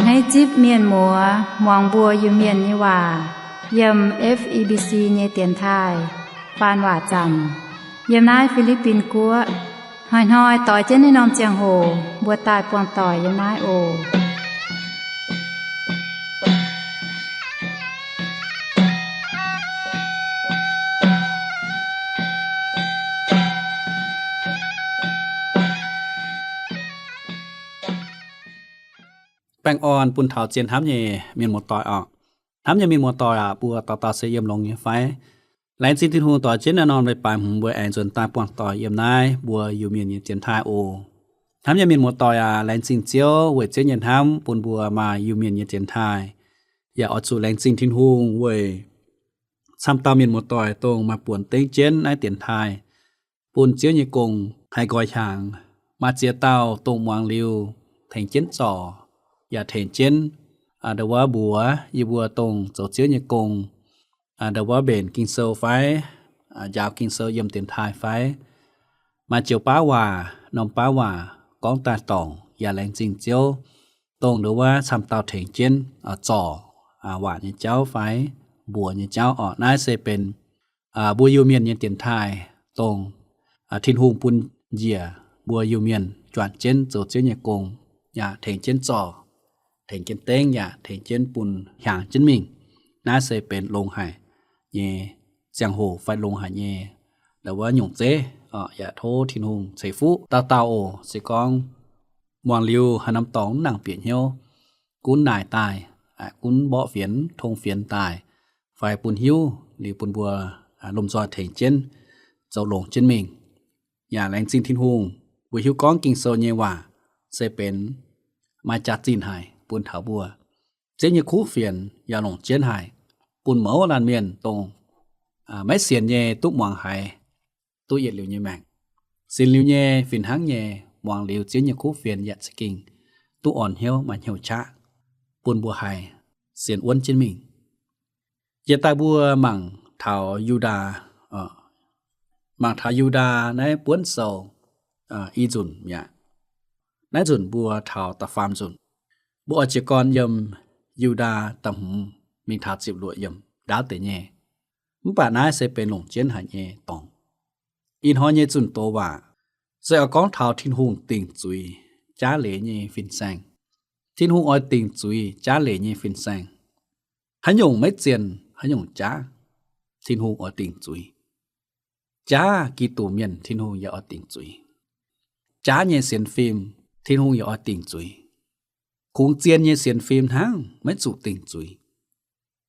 Hneiv zipv mienh muoz muangx mbuo Iu-Mienh nyei waac yiem F E B C nyei dienx taaih faan waac zaamc yiem naaiv Fi^li^bin Guoqv. Hnoi-hnoi doix jienv naaiv norm ziangh hoc mbuo daaih buangh doic yiem naaiv oc. Baengh orn bun taux zien hnamv nyei mienh muoz-doic oc. Hnamv nyei mienh muoz-doic aac, mbuo dauh dauh se yiem longx nyei fai? Laengz zingh Tin-Hungh doix jienv naaiv norm leiz-baaix hmz mbuo aengx nzuonx daaih buangh doic yiem naaiv mbuo Iu-Mienh nyei dienx taaih oc. Hnamv nyei mienh muoz-doic aac, laengz zingh Ziouv weic Ziouv nyei hnamv bun mbuo maaih Iu-Mienh nyei dienx taaih. Yaac oix zuqc laengz zingh Tin-Hungh weic camv dauh mienh muoz-doic dongh maaih buonc dengv jienv naaiv dienx taaih bun Ziouv nyei gong haih nqoi hiaangx. Maaih ziex dauh dongh muangx liuz tengx jienv zorc, yaac tengx jienv ndau wuov mbuox yie mbuo dongh zoux Ziouv nyei gong, ndau wuov mbenc Ging-Sou fai njaaux Ging-Sou yiem dienx taaih fai maaih joux baav waac, norm baav waac gorngv daaih dorngc, yaac laengz zingh Ziouv dongh ndau wuov camv dauh tengx jienv zorc waac nyei jauv fai mbuox nyei jauv oc. Naaiv se benx mbuo Iu-Mienh nyei dienx taaih dongh Tin-Hungh bun njiec mbuo Iu-Mienh juangc jienv zoux Ziouv nyei gong, yaac tengx jienv zorc, tengx jienv dengv, yaac tengx jienv bun hiaangx jienv mingh. Naaiv se benx longx haic nyei ziangh hoc fai longx haic nyei ndau wuov nyungc zeiv. Yaac tov Tin-Hungh ceix fuqv dauh dauh oc. Se gorngv muangx liuz haaix norm dorngx mv nangc bieqc hnyouv, gunv naaic daaih, gunv mborqv fienx, tong fienx daaih, fai bun hiuv liuz bun mbuo lomh nzoih tengx jienv zoux longx jienv mingh. Yaac laengz zingh Tin-Hungh, mbuo hiuv gorngv Ging-Sou nyei waac se benx maaih jaax-zinh haic bun taux mbuo. Ziouv nyei kuv fienx yaac longc jienv haic bun mouz laanh mienh dongh maiv sienx nyei duqv muangx haiz, duqv yietc liuz nyei maengc. Sienx liuz nyei fih hnangv nyei, muangx liuz Ziouv nyei kuv fienx yaac za'gengh duqv orn hnyouv maaih hnyouv qaqv bun mbuo haiz sienx wuonv jienv mingh. Jiex daaih mbuo mangc taux Yu^ndaa, mangc taux Yu^ndaa naaiv buonv sou i nzunc mi'aqv. Naaiv nzunc mbuo taux da'faam nzunc. Mbuo oix jiez gorn yiem Yu^ndaa da'hmz mingh taux ziepc luoqc yiemc ndaauv deix nyei. Mv baac naaiv se benx longc jienv haic nyei dorngx. Ih hnoi nyei zunh doz waac se oix gorngv taux Tin-Hungh dingc zuiz jaav leiz nyei fin-saeng. Tin-Hungh oix dingc zuiz jaav leiz nyei fin-saeng. Haaix nyungc maiv zienh, haaix nyungc jaav, Tin-Hungh oix dingc zuiz. Jaav Giduc mienh, Tin-Hungh yaac oix dingc zuiz. Jaav nyei sienx fim, Tin-Hungh yaac oix dingc zuiz. Kungx zien nyei sienx fim hnangv maiv zuqc dingc zuiz.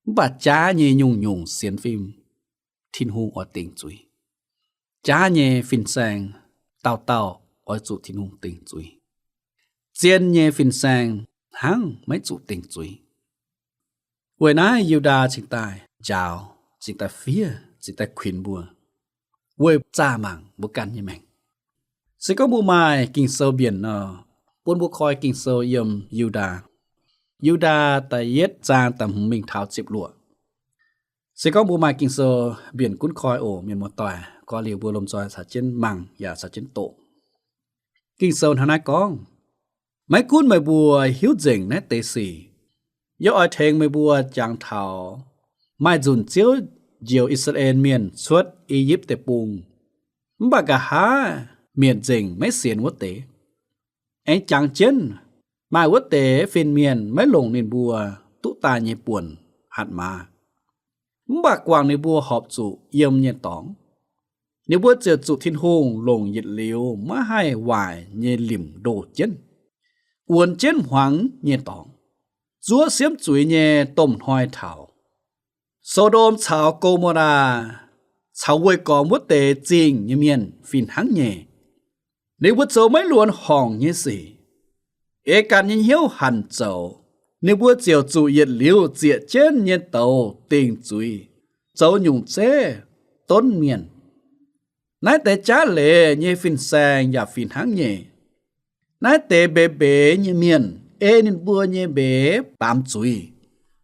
Mv baac jaav nyei nyungc-nyungc sienx fim, Tin-Hungh oix dingc zuiz. Jaav nyei fin-saeng dauh dauh oix zuqc Tin-Hungh dingc zuiz. Zien nyei fin-saeng hnangv maiv zuqc dingc zuiz. Weic naaiv Yu^ndaa cingx daaih njaaux, cingx daaih fiev, cingx daaih kuinx mbuo, weic zaah mangc mbuo ganh nyei maengc. Se gorngv mbuo maaih Ging-Sou mbienc nor, bun mbuo koi Ging-Sou yiem Yu^ndaa. Yu^ndaa da'yietv zaang da'hmz mingh taux ziepc luoqc. Se gorngv mbuo maaih Ging-Sou mbienc gunv koi oc, mienh muoz-doic, koi liuz mbuo lomh nzoih caux jienv mangc yaac caux jienv doqc. Ging-Sou hnangv naaiv gorngv, maiv gunv meih mbuo hiuv nzengc naaiv deix sic, yie oix tengx meih mbuo jangx taux maaih nzunc Ziouv njoux I^saa^laa^en Mienh cuotv I^yipv Deic-Bung, mv baac nqa'haav mietc nzengc maiv sienx wuov deix. Aengx jangx jienv maaih wuov deix fin-mienh maiv longc ninh mbuo duqv daaih nyei buonc hatc maaz, mv baac guangc ninh mbuo horpc zuqc yiem nyei dorngx. Ninh mbuo ziouc zuqc Tin-Hungh longc yietc liuz maiv haih waaic nyei limc ndoh jienv, wuonx jienv hmuangx nyei dorngx, zuov siemv zuiz nyei domh hnoi taux. So^ndom caux Go^mo^laa caux weih gormx wuov deix zingh nyei mienh fih hnangv nyei. Ninh mbuo zoux maiv luonx horngc nyei sic, ei ganh nyei hnyouv hanc zoux. Ninh mbuo ziouc zuqc yietc liuz zieqc jienv nyei douz dingc zuiz, zoux nyungc zeiv, donv mienh. Naaiv deix jaav leiz nyei fin-saeng yaac fih hnangv nyei. Naaiv deix mbeix mbeix nyei mienh ei ninh mbuo nyei mbeix baamz zuiz,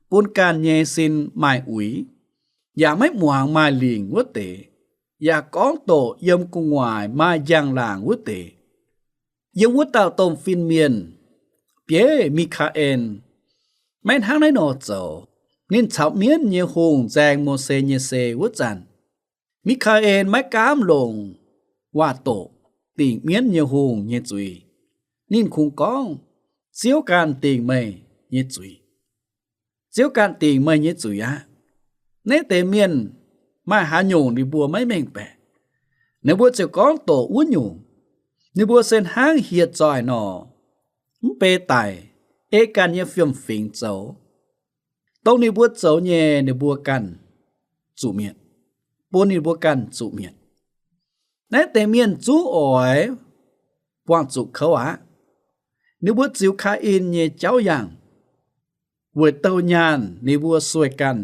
bun ganh nyei sin maaih uix, yaac maiv muangx maaih lingc wuov deix, yaac gorngv doqc yiem gu'nguaaic maaih njang-laangc wuov deix. Yiem wuov dauh domh fin-mienh, bieiv Mi^kaa^en, Maiv hnangv naaiv nor zoux. Ninh caux mienv nyei hungh nzaeng Mose nyei sei wuov zanc, Mi^kaa^en maiv gaamv longc waac-doqc dingc mienv nyei hungh nyei zuiz. Ninh kungx gorngv, Ziouv ganh dingc meih nyei zuiz. Ziouv ganh dingc meih nyei zuiz aqv. Naaiv deix mienh maaih haaix nyungc ninh mbuo maiv mengh baeqc, ninh mbuo ziouc gorngv doqc wuov nyungc. Ninh mbuo se hnangv hieh zoih nor, mv bei daic, ei ganh nyei fiem-fingx zoux. Dongh ninh mbuo zoux nyei ninh mbuo ganh zuqc mietc, bun ninh mbuo ganh zuqc mietc. Naaiv deix mienh zungv oix buangh zuqc kouv aqv. Ninh mbuo ziux Kaa^in nyei jauv yangh. Weic douh nyaanh ninh mbuo sueih ganh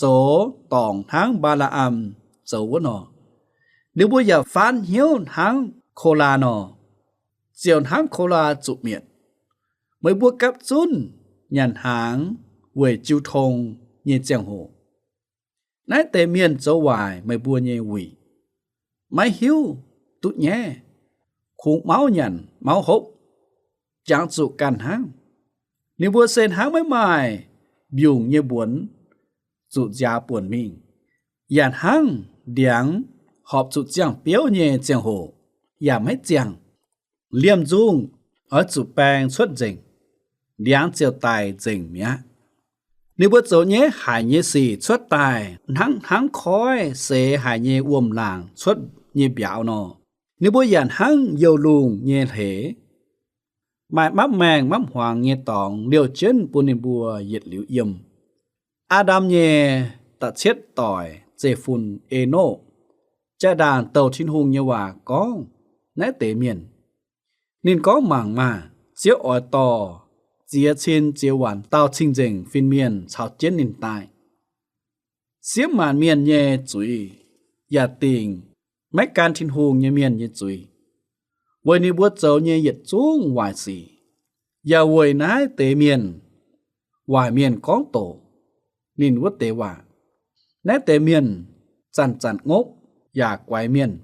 zoux dorngc hnangv Mbaa^laa^am zoux wuov nor. Ninh mbuo yaac faanv hnyouv hnangv Kolaa nor, ziouc hnangv Kolaa zuqc mietc. Meih mbuo gapv zunv nyanc hnaangx weic jiu tong nyei ziangh hoc. Naaiv deix mienh zoux waaic meih mbuo nyei wuic, maiv hiuv duqv nyaiv, kungx mauv nyanc mauv hopv, jangx zuqc ganh hnangv. Ninh mbuo se hnangv maiv maaih mbiungc nyei mbuonx zuqc nziaaux buonc mingh, yaac hnangv ndiangx horpc zuqc ziangh biouv nyei ziangh hoc yaac maiv ziangh. Liemh nzungh oix zuqc baeng cuotv nzengc, ndiangx ziouc daic nzengc mi'aqv. Ninh mbuo zoux nyaiv haic nyei sic cuotv daaih hnangv hnangv koiv seix haic nyei wuom-laangc cuotv nyei mbiauz nor. Ninh mbuo yaac hnangv youh lungh nyei hleix, maaih mapv maengh mapv hmuangx nyei dorngx liouh jienv bun ninh mbuo yietc liuz yiem. Aa^ndam nyei da'cietv doic zeiv fun, Enoqv, jaa-ndaangc douc Tin-Hungh nyei waac gorngv naaiv deix mienh. Ninh gorngv mangc maah! Ziouv oix dorh ziex cin ziex waanc dauh cing-nzengc fin-mienh caux jienv ninh daaih, siemv maanc mienh nyei zuiz, yaac dingc maiv gan Tin-Hungh nyei mienh nyei zuiz, weic ninh mbuo zoux nyei yietc zungv waaic sic, yaac weic naaiv deix mienh, waaic mienh gorngv doqc ninh wuov deix waac. Naaiv deix mienh zanc-zanc ngopv yaac guaix mienh.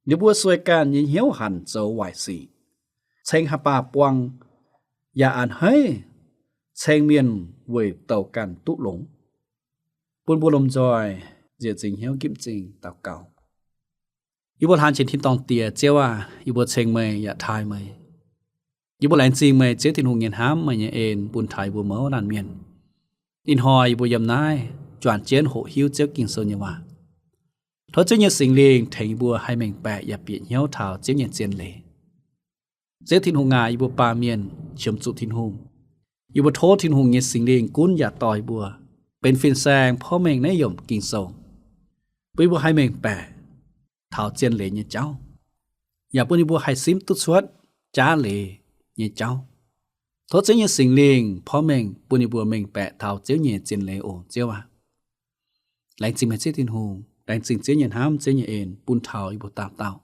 Ninh mbuo sueih ganh nyei hnyouv hanc zoux waaic sic, ceng haaix baac buang, yaac a'hneiv ceng mienh weic douc ganh duqv longx. Bun mbuo lomh nzoih nzieqc nzingc hnyouv gipv m'zing daux gaux. Yie mbuo hlaang jiex tin-dorngh Diex, Ziouv aac, yie mbuo ceng meih yaac taaih meih. Yie mbuo laengz zingh meih, Ziouv Tin-Hungh, nyei hnamv, meih nyei en bun taux yie mbuo mouz laanh mienh. Ih hnoi yie mbuo yiem naaiv juangc jienv hoqc hiuv Ziouv Ging-Sou nyei waac. Tov Ziouv nyei Singx Lingh tengx yie mbuo haih mengh baeqc yaac bieqc hnyouv taux Ziouv nyei zien leiz. Ziouv Tin-Hungh aac, yie mbuo baamh mienh qiemx zuqc Tin-Hungh. Yie mbuo tov Tin-Hungh nyei Singx Lingh gunv yaac dorh yie mbuo benx fin-saeng porv mengh naaiv yiemc Ging-Sou, bun yie mbuo haih mengh baeqc taux zien leiz nyei jauv, yaac bun yie mbuo haih simv duqv cuotv jaav leiz nyei jauv. Tov Ziouv nyei Singx Lingh porv mengh bun yie mbuo mengh baeqc taux Ziouv nyei zien leiz oc, Ziouv aac. Laengz zingh meih, Ziouv Tin-Hungh, laengz zingh Ziouv nyei hnamv, Ziouv nyei en bun taux yie mbuo dauh dauh.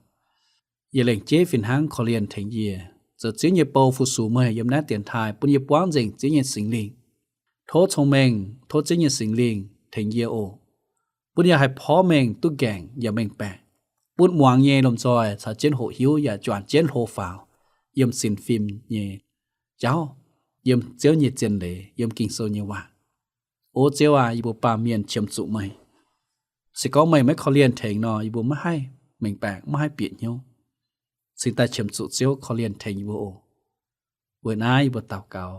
Yie lengc jeiv fih hnangv korv-lienh tengx yie, zoux Ziouv nyei bou fu-sux meih yiem naaiv dienx taaih, bun yie buangv nzengc Ziouv nyei Singx Lingh. Tov cong-mengh, tov Ziouv nyei Singx Lingh tengx yie oc, bun yie haih porv mengh duqv gaengh yaac mengh baeqc, bun muangx nyei lomh nzoih caux jienv hoqc hiuv yaac juangc jienv hlo faaux yiem sienx fim nyei jauv, yiem Ziouv nyei zien leiz, yiem Ging-Sou nyei waac. O Ziouv aac, yie mbuo baamh mienh qiemx zuqc meih. Se gorngv meih maiv korv-lienh tengx nor, yie mbuo maiv haih mengh baeqc, maiv haih bieqc hnyouv. Cingx daaih qiemx zuqc Ziouv korv-lienh tengx yie mbuo oc. Weic naaiv yie mbuo daux gaux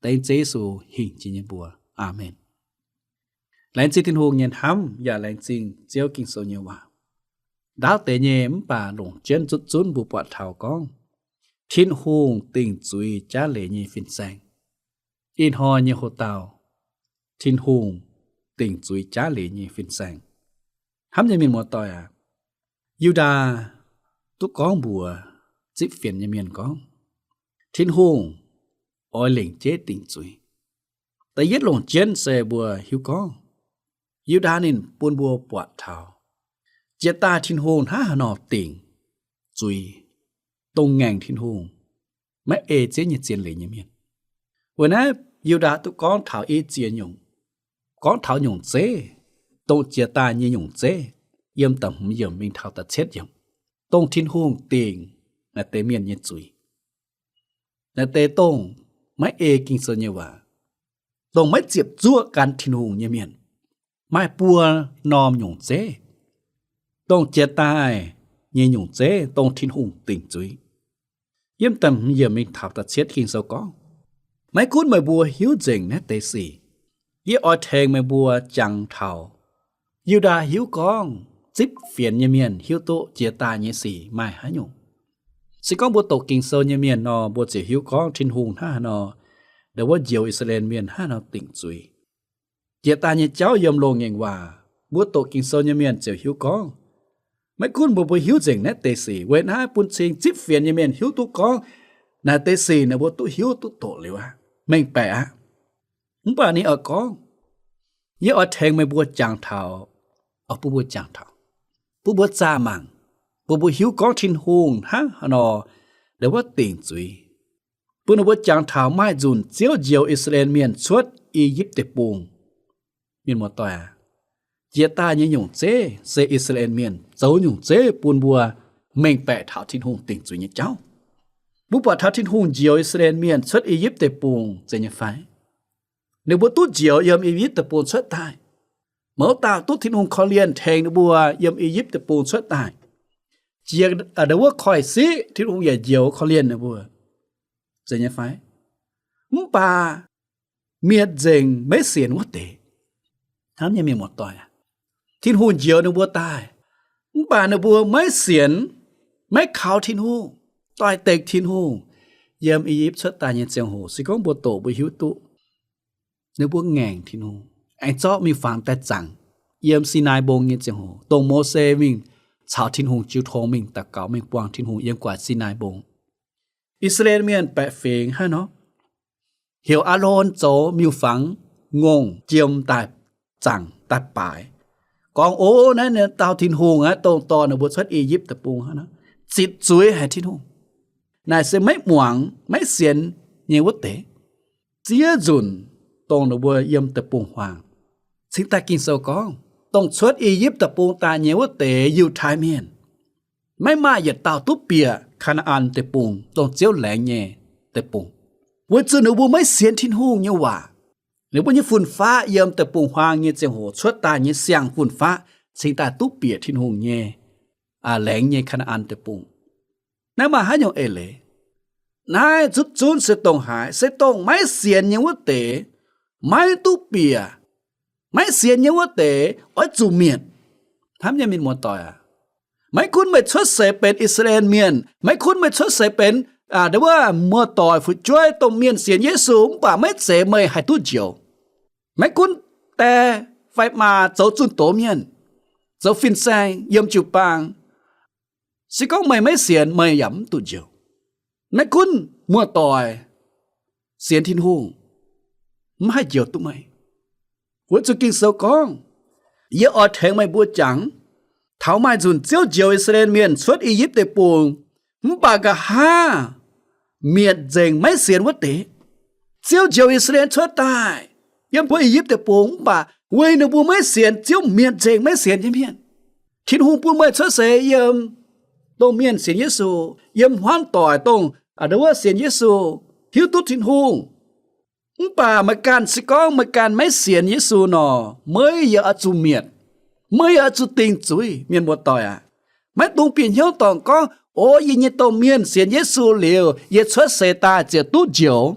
dengv Ziouv Yesu hingh jiex nyei mbuox. Aamen. Laengz zingh Tin-Hungh nyei hnamv yaac laengz zingh Ziouv Ging-Sou nyei waac. Ndaauv deix nyei mv baac longc jienv zutv zunv mbuo buatc taux gorngv Tin-Hungh dingc zuiz jaav leiz nyei fin-saeng. Ih hnoi nyei hoc-dauh, Tin-Hungh dingc zuiz jaav leiz nyei fin-saeng. Hnamv nyei mienh muoz-doic aac, Yu^ndaa duqv gorngv mbuox zipv fienx nyei mienh gorngv, Tin-Hungh oix lengc jeiv dingc zuiz. Da'yietv longc jienv se mbuo hiuv gorngv Yu^ndaa ninh bun mbuo buatc taux jiex daaih Tin-Hungh hnangv haaix nor dingc zuiz dongh ngaengc Tin-Hungh, maiv ei Ziouv nyei zien leiz nyei mienh. Weic naaiv Yu^ndaa duqv gorngv taux i ziex nyungc, gorngv taux nyungc zeiv, dongh jiex daaih nyei nyungc zeiv, yiem da'hmz yiemc mingh taux da'cietv yiemc, dongh Tin-Hungh dingc naaiv deix mienh nyei zuiz. Naaiv deix dongh maiv ei Ging-Sou nyei waac, dongh maiv ziepc zuoqv gan Tin-Hungh nyei mienh. Maaih buo norm nyungc zeiv, dongh jiex daaih nyei nyungc zeiv, dongh Tin-Hungh dingc zuiz. Yiem da'hmz yiemc mingh taux da'cietv Ging-Sou gorngv, maiv gunv meih mbuo hiuv nzengc naaiv deix sic, yie oix tengx meih mbuo jangx taux Yu^ndaa hiuv gorngv zipv fienx nyei mienh hiuv duqv jiex daaih nyei sic maaih haaix nyungc. Se gorngv mbuo doqc Ging-Sou nyei mienh nor, mbuo ziouc hiuv gorngv Tin-Hungh hnangv haaix nor ndongc wuov njoux I^saa^laa^en Mienh hnangv haaix nor dingc zuiz. Jiex daaih nyei jauv yiem Longx Ngaengc Waac, mbuo doqc Ging-Sou nyei mienh ziouc hiuv gorngv, maiv gunv mbuo mbuo hiuv nzengc naaiv deix sic, weic naaiv bun cing zipv fienx nyei mienh hiuv duqv gorngv naaiv deix sic ninh mbuo duqv hiuv duqv doqc liuz aqv, mengh baeqc aqv. Mv baac ninh oix gorngv, yie oix tengx meih mbuo jangx taux, oix bun mbuo jangx taux, bun mbuo zaah mangc, bun mbuo hiuv gorngv Tin-Hungh hnangv haaix nor ndongc wuov dingc zuiz, bun ninh mbuo jangx taux maaih nzunc Ziouv njoux I^saa^laa^en Mienh cuotv I^yipv Deic-Bung. Mienh muoz-doic aac, jiex daaih nyei nyungc zeiv se I^saa^laa^en Mienh zoux nyungc zeiv bun mbuo mengh baeqc taux Tin-Hungh dingc zuiz nyei jauv. Mbuo buatc taux Tin-Hungh njoux I^saa^laa^en Mienh cuotv I^yipv Deic-Bung zeiz nyei fai? Ninh mbuo duqv njoux yiem I^yipv Deic-Bung cuotv daaih. Mouz dauh duqv Tin-Hungh korv-lienh tengx ninh mbuo yiem I^yipv Deic-Bung cuotv daaih. Jiex ndongc wuov koiv-siqv Tin-Hungh yaac njoux korv-lienh ninh mbuo, zeiz nyei fai? Mv baac mietc nzengc maiv sienx wuov deix. Hnamv nyei mienh muoz-doic aac, Tin-Hungh njoux ninh mbuo daaih, mv baac ninh mbuo maiv sienx, maiv kaux Tin-Hungh, doix-dekc Tin-Hungh. Yiem I^yipv cuotv daaih nyei ziangh hoc, se gorngv mbuo doqc mbuo hiuv duqv, ninh mbuo ngaengc Tin-Hungh, aengx zorqv miuc-fangx daaih zaangc. Yiem Sinaai Mbong nyei ziangh hoc, dongh Mose mingh caux Tin-Hungh jiu tong mingh daux gaux mingh buangh Tin-Hungh yiem gu'nguaaic Sinaai Mbong, I^saa^laa^en Mienh baeqc fingx hnangv nor, heuc Aalon zoux miuc-fangx ngongh jiem daaih zaangc daaih baaix, gorngv, O, naaiv dauh Tin-Hungh aqv, dongh dorh ninh mbuo cuotv I^yipv Deic-Bung hnangv nor, zitc zuiz haic Tin-Hungh. Naaic se maiv muangx maiv sienx nyei wuov deix. Ziex nzunc dongh ninh mbuo yiem deic-bung-huaang, cingx daaih Ging-Sou gorngv, dongh cuotv I^yipv Deic-Bung daaih nyei wuov deix Yiutai Mienh, maiv maaih yietc dauh duqv bieqc Kaa^naa^an Deic-Bung, dongh Ziouv laengz nyei deic-bung, weic zuqc ninh mbuo maiv sienx Tin-Hungh nyei waac. Ninh mbuo nyei fun-faqv yiem deic-bung-huaang nyei ziangh hoc cuotv daaih nyei siang-fun-faqv cingx daaih duqv bieqc Tin-Hungh nyei, laengz nyei Kaa^naa^an Deic-Bung. Naaiv maaih haaix nyungc eix leiz? Naaiv zutv zunv se dongh haaix? Se dongh maiv sienx nyei wuov deix maiv duqv bieqc. Maiv sienx nyei wuov deix oix zuqc mietc. Hnamv nyei mienh muoz-doic aac, maiv gunv meih cuotv seix benx I^saa^laa^en Mienh, maiv gunv meih cuotv seix benx wuov muoz-doic fu'jueiv dongh mienh sienx Yesu, mv baac maiv zeiz meih haih duqv njoux. Maiv gunv die fai maa zoux zunh doz mienh, zoux fin-saeng yiem jiu-baang, se gorngv meih maiv sienx, meih yaac mv duqv njoux. Maiv gunv muoz-doic sienx Tin-Hungh, mv haih njoux duqv meih. Weic zuqc Ging-Sou gorngv, Yie oix tengx meih mbuo jangx, taux maaih nzunc Ziouv njoux I^saa^laa^en Mienh cuotv I^yipv Deic-Bung, mv baac nqa'haav mietc nzengc maiv sienx wuov deix. Ziouv njoux I^saa^laa^en cuotv daaih yiem mbuo I^yipv Deic-Bung, mv baac weic ninh mbuo maiv sienx, Ziouv mietc nzengc maiv sienx nyei mienh. Tin-Hungh bun meih cuotv seix yiem dongh mienh sienx Yesu, yiem hmuangv doic dongh wuov sienx Yesu, hiuv duqv Tin-Hungh. Mv baac meih ganh se gorngv meih ganh maiv sienx Yesu nor, meih yaac oix zuqc mietc. Meih yaac oix zuqc dingc zuiz, mienh muoz-doic aac. Maiv dungx bieqc hnyouv dorngc gorngv, O, yie nyei domh mienh sienx Yesu liuz, yie cuotv seix daaih ziouc duqv njoux.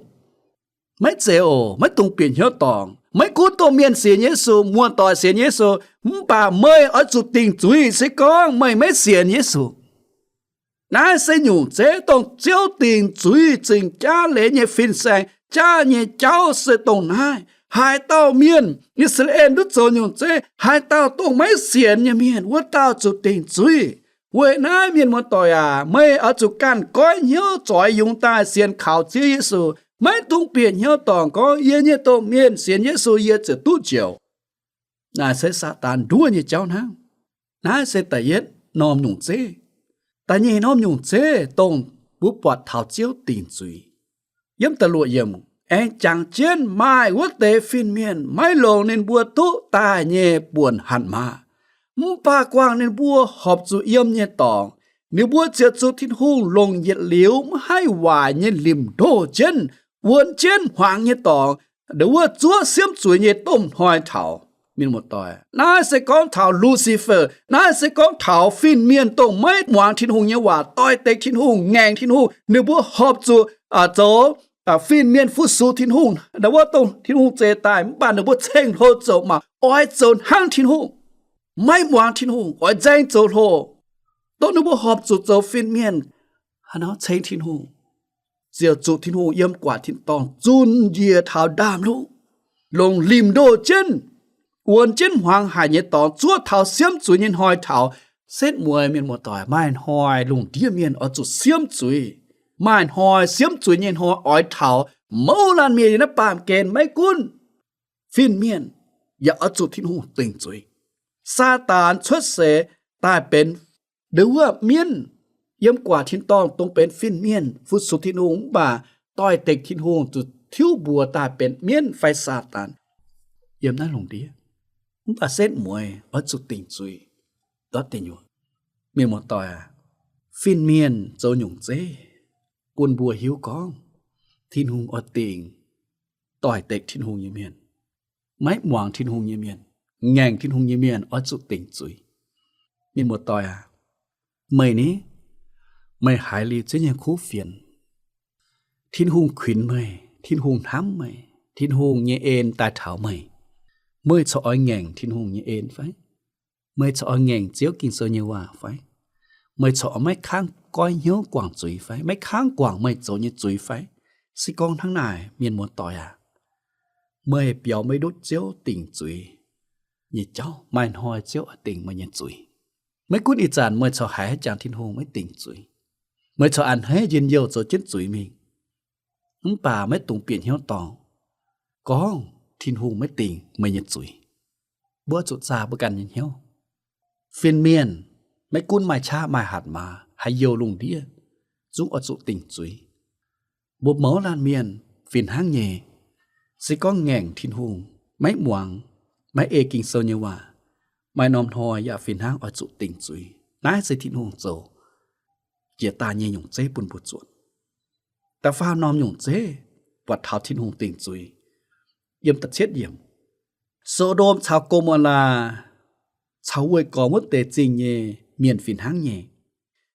Maiv zeiz oc. Maiv dungx bieqc hnyouv dorngc. Maiv gunv domh mienh sienx Yesu, muoz-doic sienx Yesu, mv baac meih oix zuqc dingc zuiz se gorngv meih maiv sienx Yesu. Naaiv se nyungc zeiv dongh Ziouv dingc zuiz zingh jaav leiz nyei fin-saeng jaav nyei jauv se dongh naaiv. Haaix dauh mienh, I^saa^laa^en duqv zoux nyungc zeiv, haaix dauh dongh maiv sienx nyei mienh, wuov dauh zuqc dingc zuiz. Weic naaiv, mienh muoz-doic aac, meih oix zuqc ganh goiv hnyouv zoix yungz daaih sienx kaux Ziouv Yesu. Maiv dungx bieqc hnyouv dorngc gorngv, Yie nyei domh mienh sienx Yesu, yie ziouc duqv njoux. Naaiv se Saadaan nduov nyei jauv hnangv. Naaiv se da'yietv norm nyungc zeiv. Da'nyeic norm nyungc zeiv dongh mbuo buatc taux Ziouv dingc zuiz. Yiem da'luoqc yiemc, Aengx jangx jienv maaih wuov deix fin-mienh maiv longc ninh mbuo duqv daaih nyei buonc hatc maaz. Mv baac guangc ninh mbuo horpc zuqc yiem nyei dorngx, ninh mbuo ziouc zuqc Tin-Hungh longc yietc liuz maiv haih waaic nyei limc ndoh jienv, wuonx jienv hmuangx nyei dorngx, Ndongc wuov zuov siemv zuiz nyei domh hnoi taux, mienh muoz-doic. Naaiv se gorngv taux Lucifer, naaiv se gorngv taux fin-mienh dongh maiv muangx Tin-Hungh nyei waac, doix-dekc Tin-Hungh, ngaengc Tin-Hungh. Ninh mbuo horpc zuqc zoux fin-mienh fu-sux Tin-Hungh, ndongc wuov dongh Tin-Hungh zeix daaih, mv baac ninh mbuo ceng-hlo zoux maah, oix zoux hnangv Tin-Hungh, maiv muangx Tin-Hungh, oix nzaeng zoux hlo. Dongh ninh mbuo horpc zuqc zoux fin-mienh, haaix nor ceng Tin-Hungh, ziouc zuqc Tin-Hungh yiem guaax tin-dorngh zunc njiec taux ndaamv-luqv, longc limh ndoh jienv, wuonx jienv hmuangx haic nyei dorngx zuov taux siemv zuiz nyei hnoi taux. Setv mueiz mienh muoz-doic, maaih hnoi lungh ndiev mienh oix zuqc siemv zuiz. Maaih hnoi siemv zuiz nyei hnoi oix taux. Mouz laanh mienh yiem naaiv baamh gen maiv gunv fin-mienh yaac oix zuqc Tin-Hungh dingc zuiz. Saadaan cuotv seix daaih benx ndongc wuov mienv, yiem guaax tin-dorngh dongh benx fin-mienh fu-sux Tin-Hungh, mv baac doix-dekc Tin-Hungh zuqc tiuv mbuox daaih benx mienv fai Saadaan yiem naaiv lungh ndiev. Mv baac setv mueiz oix zuqc dingc zuiz ndortv deic nyuoqc. Mienh muoz-doic aac, fin-mienh zoux nyungc zeiv bun mbuo hiuv gorngv Tin-Hungh oix dingc doix-dekc Tin-Hungh nyei mienh, maiv muangx Tin-Hungh nyei mienh, ngaengc Tin-Hungh nyei mienh oix zuqc dingc zuiz. Mienh muoz-doic aac, meih ni, meih haiz liuz ziex nyei kuv fienx, Tin-Hungh kuinx meih, Tin-Hungh hnamv meih, Tin-Hungh nyei en daaih taux meih, meih corc oix ngaengc Tin-Hungh nyei en fai? Meih corc oix ngaengc Ziouv Ging-Sou nyei waac fai? Meih corc oix maiv kangv goiv hnyouv guangc zuiz fai? Maiv kangv guangc meih zoux nyei zuiz fai? Se gorngv hnangv naaic, mienh muoz-doic aac, meih biaux maiv ndutv Ziouv dingc zuiz nyei jauv. Maaih hnoi Ziouv oix dingc meih nyei zuiz. Maiv gunv ih zanc meih corc haiz haaix jangx Tin-Hungh maiv dingc zuiz, meih corc a'hneiv njien-youh zoux jienv zuiz mingh, mv baac maiv dungx bieqc hnyouv dorngc gorngv Tin-Hungh maiv dingc meih nyei zuiz. Mbuo zuqc zaah mbuo ganh nyei hnyouv. Fin-mienh maiv gunv maaih qaqv maaih hatc maaz, haaix youz lungh ndiev, zungv oix zuqc dingc zuiz. Mbuo mouz laanh mienh fih hnangv nyei, se gorngv ngaengc Tin-Hungh, maiv muangx, maiv ei Ging-Sou nyei waac, maaih norm hnoi yaac fih hnangv oix zuqc dingc zuiz. Naaiv se Tin-Hungh zoux jiex daaih nyei nyungc zeiv bun mbuo zuotc. Da'faam norm nyungc zeiv buatc taux Tin-Hungh dingc zuiz yiem da'cietv yiemc. So^ndom caux Go^mo^laa caux weih gormx wuov deix zingh nyei mienh fih hnangv nyei.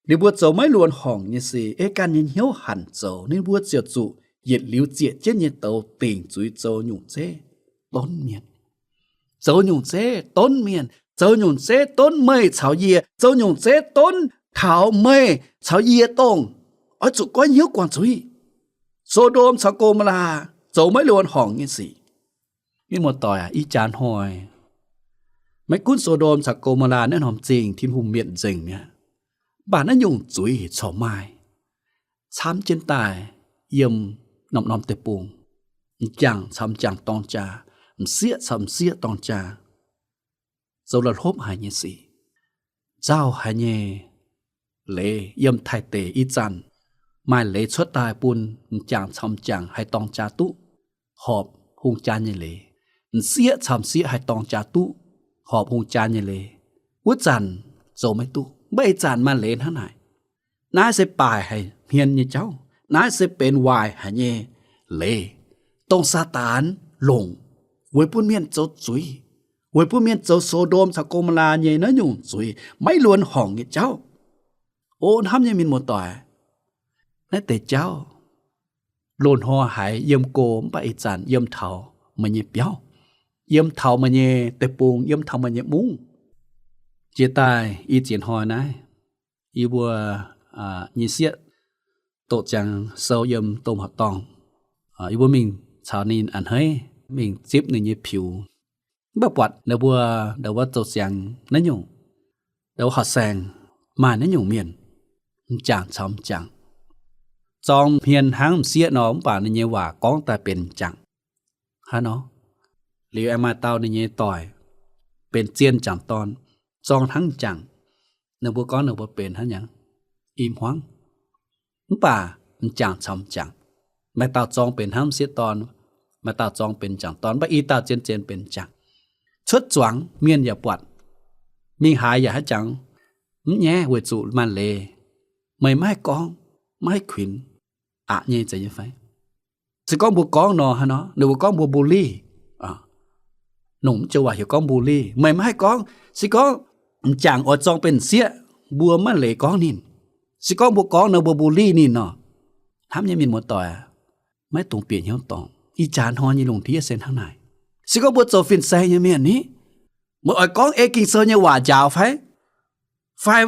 Ninh mbuo zoux maiv luonx horngc nyei sic, ei ganh nyei hnyouv hanc zoux, ninh mbuo ziouc zuqc yietc liuz zieqc jienv nyei douz dingc zuiz zoux nyungc zeiv donv mienh. Zoux nyungc zeiv donv mienh, zoux nyungc zeiv donv meih caux yie, zoux nyungc zeiv donv taux meih caux yie dongh oix zuqc goiv hnyouv guangc zuiz. So^ndom caux Go^mo^laa zoux maiv luonx horngc nyei sic. Mienh muoz-doic aac, ih jaax hnoi maiv gunv So^ndom caux Go^mo^laa naaiv norm zingh Tin-Hungh mietc nzengc mi'aqv, mv baac naaiv nyungc zuiz corc maaih camv jienv daaih yiem norm-norm deic-bung, m'jangc caux m'jangc dorng jaa, m'sieqv caux m'sieqv dorng jaa, zoux la'hlopv haic nyei sic. Nzauh haic nyei leiz yiem Taiv deic ih zanc maaih leiz cuotv daaih bun m'jangc caux m'jangc haih dorng jaa duqv, horpc hungh jaa nyei leiz. M'sieqv caux m'sieqv haih dorng jaa duqv, horpc hungh jaa nyei leiz. Wuov zanc zoux maiv duqv, mv baac ih zanc maaih leiz hnangv naaic. Naaiv se baaic haic hmien nyei jauv. Naaiv se benx waaic haic nyei leiz, dongh Saadaan longc weic bun mienh zoux zuiz, weic bun mienh zoux So^ndom caux Go^mo^laa nyei naaiv nyungc zuiz, maiv luonx horngc nyei jauv. O hnamv nyei mienh muoz-doic, naaiv deix jauv loz-hnoi haiz yiem go mv baac ih zanc yiem taux meih nyei biauv, yiem taux meih nyei deic-bung, yiem taux meih nyei mungv. Jiex daaih i ziex hnoi naaiv, yie mbuo nyei sieqv doqc ziangx sou yiem domh horqc dorngh. Yie mbuo mingh caux ninh a'hneiv, mingh zipv ninh nyei piux. Mv baac buatc ninh mbuo, ninh mbuo zoux ziangx naaiv nyungc, ninh mbuo horqc saeng maaih naaiv nyungc mienh, m'jangc caux m'jangc, zorng hmien hnangv m'sieqv nor, mv baac ninh nyei waac gorngv daaih benx m'jangc. Hnangv nor, liuz aengx maaih dauh ninh nyei doic benx zien m'jangc dorn, zorng hnangv m'jangc. Ninh mbuo gorngv ninh mbuo benx hnangv nyangc, i hmuangv. Mv baac m'jangc caux m'jangc, maaih dauh zorng benx hnangv m'sieqv dorn, maaih dauh zorng benx m'jangc dorn, mv baac i dauh zien-zien benx m'jangc. Cuotv zuangx mienh yaac buatc, mingh haaix yaac haaix jangx, mv nyaiv weic zuqc maaih leiz, meih maiv haih gorngv, maiv haih kuinx, aqc nyei zeiz nyei fai? Se gorngv mbuo gorngv nor, hnangv nor ninh mbuo gorngv mbuo bully. Longc mv joux waac heuc gorngv bully. Meih maiv haih gorngv, se gorngv m'jangc oix zorng benx m'sieqv, mbuo maiv leiz gorngv ninh. Se gorngv mbuo gorngv nor mbuo bully ninh nor, hnamv nyei mienh muoz-doic aac, maiv dungx bieqc hnyouv dorngc. Ih jaax hnoi nyei lungh ndiev se hnangv naaic. Se gorngv mbuo zoux fin-saeng nyei mienh ni, meih oix gorngv ei Ging-Sou nyei waac njaaux fai? Fai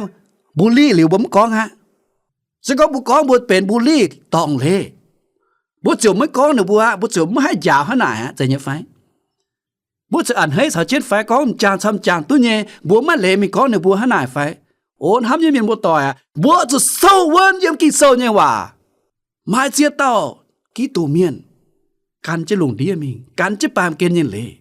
bully liuz mbuo mv gorngv aqv? Se gorngv mbuo gorngv mbuo benx bully dorngc leiz, mbuo ziouc maiv gorngv ninh mbuo aqv, mbuo ziouc maiv haih njaaux hnangv naaic aqv, zeiz nyei fai? Mbuo ziouc a'hneiv caux jienv fai gorngv m'jangc camv m'jangc duqv nyei, mbuo maiv leiz mingh gorngv ninh mbuo hnangv naaic fai? O hnamv nyei mienh muoz-doic aac, mbuo zuqc souv wuonv yiem Ging-Sou nyei waac. Maaih ziex dauh Giduc mienh gan jienv lungh ndiev mingh, gan jienv baamh gen nyei leiz.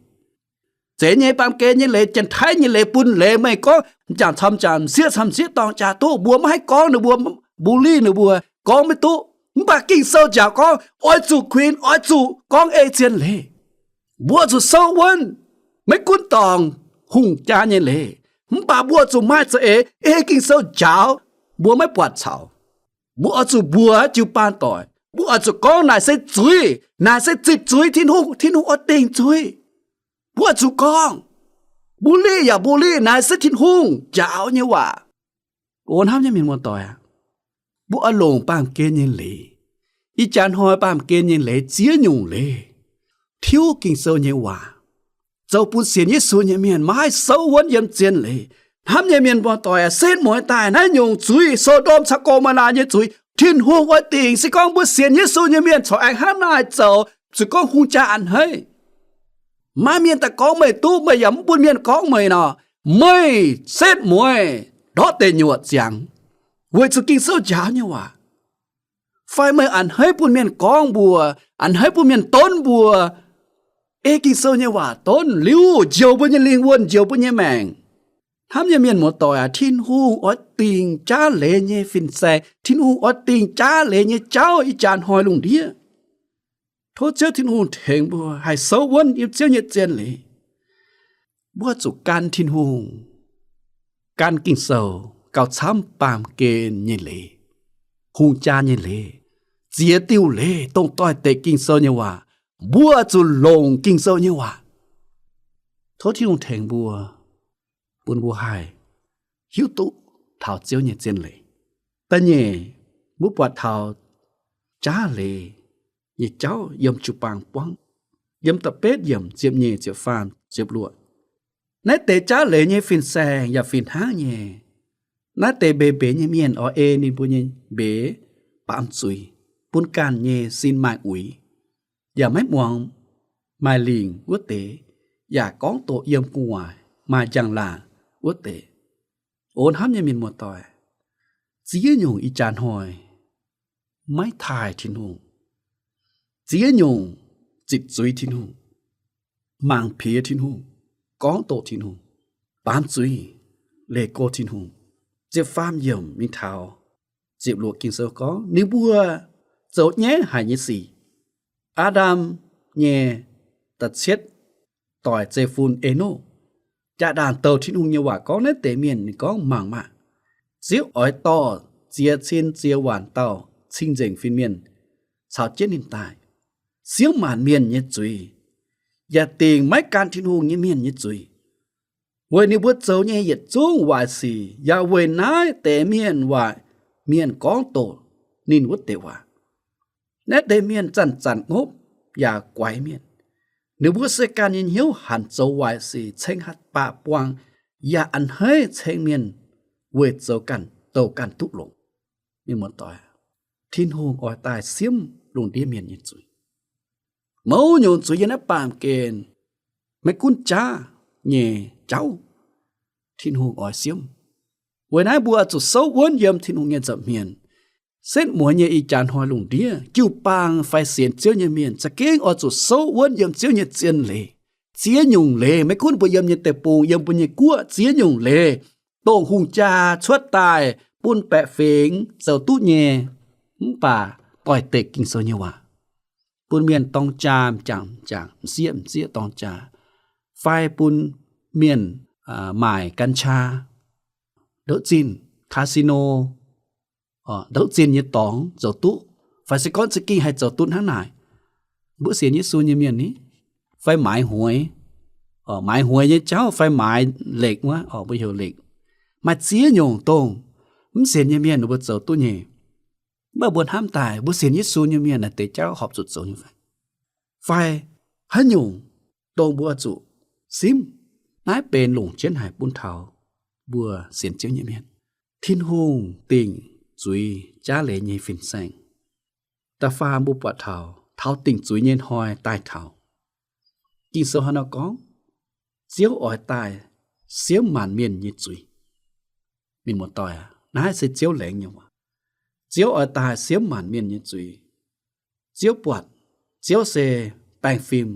Zeiz nyei, baamh gen nyei leiz, Janx-Taiv nyei leiz, bun leiz meih gorngv m'jangc camv m'jangc, m'sieqv camv m'sieqv dorng jaa duqv, mbuo maiv haih gorngv ninh mbuo, bully ninh mbuo, gorngv maiv duqv. Mv baac Ging-Sou njaaux gorngv oix zuqc kuinx, oix zuqc gorngv ei zien leiz. Mbuo zuqc souv wuonv, maiv gunv dorngc hungh jaa nyei leiz, mv baac mbuo zuqc maaih za'eix ei Ging-Sou njaaux, mbuo maiv buatc caux. Mbuo oix zuqc mbuox jiu-baang doic, mbuo oix zuqc gorngv naaic se zuiz, naaic se zipv zuiz Tin-Hungh, Tin-Hungh oix dingc zuiz. Mbuo oix zuqc gorngv, bully yaac bully, naaic se Tin-Hungh njaaux nyei waac. O hnamv nyei mienh muoz-doic aac, mbuo oix longc baamh gen nyei leiz. Ih jaax hnoi baamh gen nyei leiz ziex nyungc leiz tiuv Ging-Sou nyei waac, zoux bun sienx Yesu nyei mienh maiv haih souv wuonv yiem zien leiz. Hnamv nyei mienh muoz-doic aac, setv mueiz daaih naaiv nyungc zuiz, So^ndom caux Go^mo^laa nyei zuiz, Tin-Hungh oix dingc. Se gorngv mbuo sienx Yesu nyei mienh corc aengx hnangv naaiv zoux, se gorngv hungh jaa a'hneiv, maaih mienh daaih gorngv meih duqv, meih yaac mv bun mienh gorngv meih nor, meih setv mueiz ndortv deic nyuoqc ziangx, weic zuqc Ging-Sou njaaux nyei waac. Fai meih a'hneiv bun mienh gorngv mbuo, a'hneiv bun mienh donv mbuo, ei Ging-Sou nyei waac donv liuz njoux mbuo nyei lingh wuonh, njoux mbuo nyei maengc. Hnamv nyei mienh muoz-doic aac, Tin-Hungh oix dingc jaav leiz nyei fin-saeng. Tin-Hungh oix dingc jaav leiz nyei jauv ih jaax hnoi lungh ndiev. Tov Ziouv Tin-Hungh tengx mbuo haih souv wuonv yiem Ziouv nyei zien leiz. Mbuo zuqc gan Tin-Hungh, gan Ging-Sou gauh camv baamh gen nyei leiz, hungh jaa nyei leiz, ziex diuh leiz dongh doix-dekc Ging-Sou nyei waac. Mbuo zuqc longc Ging-Sou nyei waac. Tov Tin-Hungh tengx mbuo, bun mbuo haih hiuv duqv taux Ziouv nyei zien leiz. Da'nyeic, mbuo buatc taux jaav leiz nyei jauv yiem jiu-baang buangv, yiem da'betv yiemc ziepc nyeic, ziepc faam, ziepc luoqc. Naaiv deix jaav leiz nyei fin-saeng yaac fih hnangv nyei. Naaiv deix mbeix mbeix nyei mienh oix ei ninh mbuo nyei mbeix baamz zuiz, bun ganh nyei sin maaih uix, yaac maiv muangx maaih lingc wuov deix, yaac gorngv doqc yiem gu'nguaaic maaih njang-laangc wuov deix. O hnamv nyei mienh muoz-doic, ziex nyungc ih jaax hnoi maiv taaih Tin-Hungh. Ziex nyungc zipc zuiz Tin-Hungh, mangc piex Tin-Hungh, gorngv doqc Tin-Hungh, baamz zuiz, leih go Tin-Hungh. Ziepc faam yiemc mingh taux ziepc luoqc Ging-Sou gorngv ninh mbuo zoux nyaiv haic nyei sic. Aa^ndam nyei da'cietv doic zeiv-fun, Enoc, jaa-ndaangc douc Tin-Hungh nyei waac gorngv naaiv deix mienh, ninh gorngv, Mangc maah! Ziouv oix dorh ziex cin ziex waanc dauh cing-nzengc fin-mienh caux jienv ninh daaih, siemv maanc mienh nyei zuiz, yaac dingc maiv gan Tin-Hungh nyei mienh nyei zuiz, weic ninh mbuo zoux nyei yietc zungv waaic sic, yaac weic naaiv deix mienh waaic mienh gorngv doqc ninh wuov deix waac. Naaiv deix mienh zanc-zanc ngopv yaac guaix mienh. Ninh mbuo se ganh nyei hnyouv hanc zoux waaic sic, ceng hatc baqc buangh, yaac a'hneiv ceng mienh weic zoux ganh, douh ganh duqv longx. Mienh muoz-doic, Tin-Hungh oix daaih siemv lungh ndiev mienh nyei zuiz. Mouz nyungc zuiz yiem naaiv baamh gen, maiv gunv jaav nyei jauv, Tin-Hungh oix siemv. Weic naaiv mbuo zuqc souv wuonv yiem Tin-Hungh nyei nza'hmien. Setv mueiz nyei ih jaax hnoi lungh ndiev, jiu-baang fai sienx Ziouv nyei mienh za'gengh oix zuqc souv wuonv yiem Ziouv nyei zien leiz. Ziex nyungc leiz, maiv gunv mbuo yiem nyei deic-bung, yiem mbuo nyei guoqv, ziex nyungc leiz, dongh hungh jaa cuotv daaih bun baeqc fingx zoux duqv nyei, mv baac doix-dekc Ging-Sou nyei waac, bun mienh dorng jaa m'jangc m'jangc, m'sieqv m'sieqv dorng jaa, fai bun mienh maaic gan caa, ndouv zinh, casino, ndouv zinh nyei dorngx zoux duqv, fai se gorngv za'gengh haih zoux duqv hnangv naaic. mbuo sienx Yesu nyei mienh ni, fai maaiz hueix, maaiz hueix nyei jauv fai maaiz lekc wuov, mbuo heuc lekc. Maaih ziex nyungc dongh mv sienx nyei mienh ninh mbuo zoux duqv nyei. Mv baac mbuo hnamv daaih mbuo sienx Yesu nyei mienh naaic deix jauv horpc zuqc zoux nyei fai? Fai haaix nyungc dongh mbuo zuqc simv? Naaiv benx longc jienv haic bun taux mbuo sienx Ziouv nyei mienh. Tin-Hungh dingc zuiz jaav leiz nyei fin-saeng. Da'faam mbuo buatc taux, taux dingc zuiz nyei hnoi daaih taux, Ging-Sou hnangv nor gorngv, Ziouv oix daaih siemv maanc mienh nyei zuiz. Mienh muoz-doic aac, naaiv se Ziouv laengz nyei waac. Ziouv oix daaih siemv maanc mienh nyei zuiz. Ziouv buatc, Ziouv se baengh fim.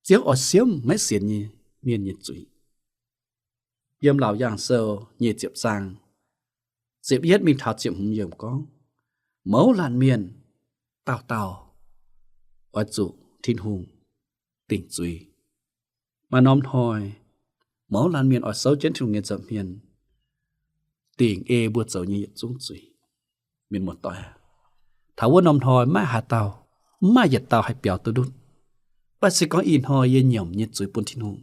Ziouv oix siemv maiv sienx nyei mienh nyei zuiz. Yiem Laauc Yaangh Sou nyeic ziepc zaang, ziepc yietv mingh taux ziepc hmz yiemc gorngv, mouz laanh mienh dauh dauh oix zuqc Tin-Hungh dingc zuiz. Maaih norm hnoi, mouz laanh mienh oix souv jienv Tin-Hungh nyei nza'hmien, dingc ei mbuo zoux nyei yietc zungv zuiz. Mienh muoz-doic aac, taux wuov norm hnoi maiv maaih haaix dauh, mv maaih yietc dauh haih biaux duqv ndutv. Mv baac se gorngv ih hnoi yie nyiemc nyei zuiz bun Tin-Hungh,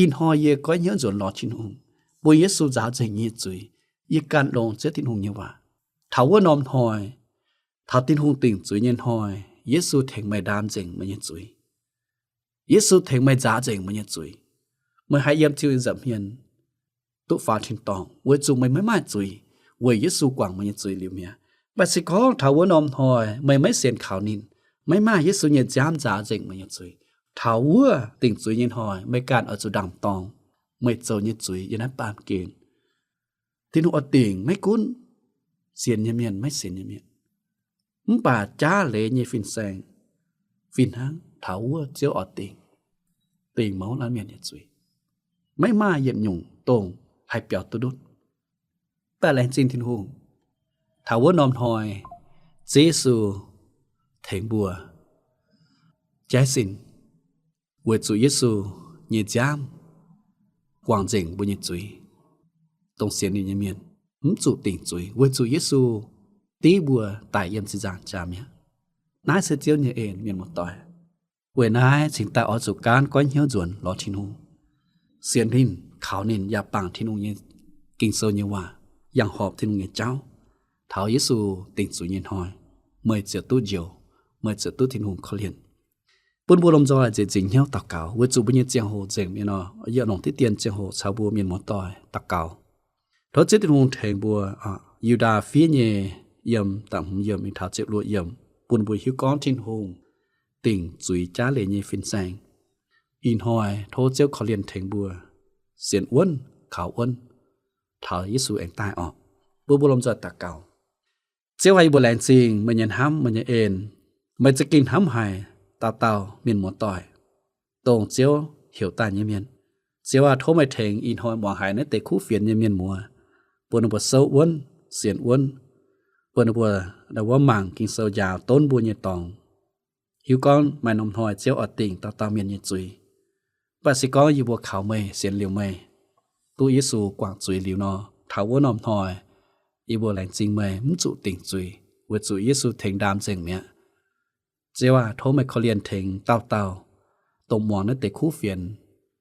ih hnoi yie goiv hnyouv nzuonx lorz Tin-Hungh, bun Yesu nzaaux nzengc nyei zuiz, yie ganh longc Ziouv Tin-Hungh nyei waac. Taux wuov norm hnoi, taux Tin-Hungh dingc zuiz nyei hnoi, Yesu tengx meih ndaam nzengc meih nyei zuiz. Yesu tengx meih nzaaux nzengc meih nyei zuiz. Meih haih yiem Tin-Hungh nyei nza'hmien duqv faaux tin-dorngh, weic zuqc meih maiv maaih zuiz, weic Yesu guangc meih nyei zuiz liuz mi'aqv. Mv baac se gorngv taux wuov norm hnoi meih maiv sienx kaux ninh, maiv maaih Yesu nyei nziaamv nzaaux nzengc meih nyei zuiz, taux wuov dingc zuiz nyei hnoi meih ganh oix zuqc ndaam-dorng, meih zoux nyei zuiz yiem naaiv baamh gen. Tin-Hungh oix dingc maiv gunv sienx nyei mienh maiv sienx nyei mienh. Mv baac jaav leiz nyei fin-saeng fih hnangv taux wuov Ziouv oix dingc, dingc mouz laanh mienh nyei zuiz. Maiv maaih yietc nyungc dongh haih biaux duqv ndutv. Mv baac laengz zingh Tin-Hungh, taux wuov norm hnoi Ziouv Yesu tengx mbuo jaiv sin, weic zuqc Yesu nyei nziaamv guangc nzengc mbuo nyei zuiz. Dongh sienx ninh nyei mienh mv zuqc dingc zuiz, weic zuqc Yesu div mbuo daic yiem ziqc nzaangc jaax mi'aqv. Naaiv se Ziouv nyei en, mienh muoz-doic. Weic naaiv cingx daaih oix zuqc gaanv goiv hnyouv nzuonx lorz Tin-Hungh, sienx ninh, kaux ninh, yaac bangc Tin-Hungh nyei Ging-Sou nyei waac, yangh horpc Tin-Hungh nyei jauv, taux Yesu dingc zuiz nyei hnoi, meih ziouc duqv njoux, meih ziouc duqv Tin-Hungh korv-lienh. Bun mbuo lomh nzoih nzieqc nzingc hnyouv daux gaux weic zuqc mbuo nyei ziangh hoc nzengc mi'aqv nor, yie longc diqv dien ziangh hoc caux mbuo mienh muoz-doic daux gaux. Tov Ziouv Tin-Hungh tengx mbuo, Yu^ndaa fiev nyei yiem da'hmz yiemc mingh taux ziepc luoqc yiemc, bun mbuo hiuv gorngv Tin-Hungh dingc zuiz jaav leiz nyei fin-saeng. Ih hnoi tov Ziouv korv-lienh tengx mbuo sienx wuonv, kaux wuonv, taux Yesu aengx daaih orqc. Mbuo mbuo lomh nzoih daux gaux. Ziouv aac, yie mbuo laengz zingh meih nyei hnamv, meih nyei en. Meih za'gengh hnamv haic dauh dauh mienh muoz-doic, dongh Ziouv heuc daaih nyei mienh. Ziouv aac, tov meih tengx ih hnoi muangx haiz naaiv deix kuv fienx nyei mienh muoz, bun ninh mbuo souv wuonv, sienx wuonv, bun ninh mbuo ndau wuov mangc Ging-Sou njaaux donv mbuo nyei dorngx, hiuv gorngv maaih norm hnoi Ziouv oix dingc dauh dauh mienh nyei zuiz. Mv baac se gorngv yie mbuo kaux meih, sienx liuz meih, duqv Yesu guangc zuiz liuz nor, taux wuov norm hnoi yie mbuo laengz zingh meih mv zuqc dingc zuiz, weic zuqc Yesu tengx ndaam nzengc mi'aqv. Ziouv aac, tov meih korv-lienh tengx dauh dauh, dongh muangx naaiv deix kuv fienx,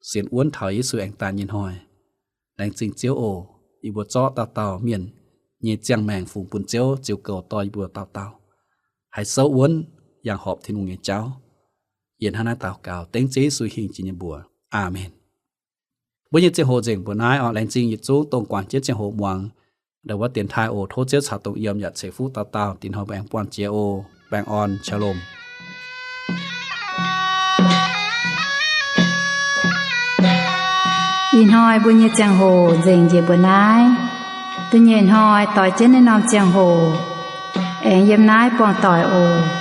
sienx wuonv taux Yesu aengx daaih nyei hnoi. Laengz zingh Ziouv oc. Yie mbuo zorqv dauh dauh mienh nyei ziangh maengc fungx bun Ziouv ziux goux dorh yie mbuo dauh dauh haih souv wuonv, yangh horpc Tin-Hungh nyei jauv. Yie hnangv naaiv daux gaux dengv Ziouv Yesu hingh jiex nyei mbuox. Aamen. Mbuo nyei ziangh hoc nzengc mbuo naaiv orqc. Laengz zingh yietc zungv dongh guangc jienv ziangh hoc muangx ndau wuov dienx taaih oc. Tov Ziouv caux dongh yiem yaac ceix fuqv dauh dauh. Dingc hnoi mbuo aengx buangh jiex oc. Baengh orn, shalom. Ih hnoi mbuo nyei ziangh hoc nzengc njiec mbuo naaiv. Da'nyeic hnoi doix jienv naaiv norm ziangh hoc aengx yiem naaiv buangh doic oc.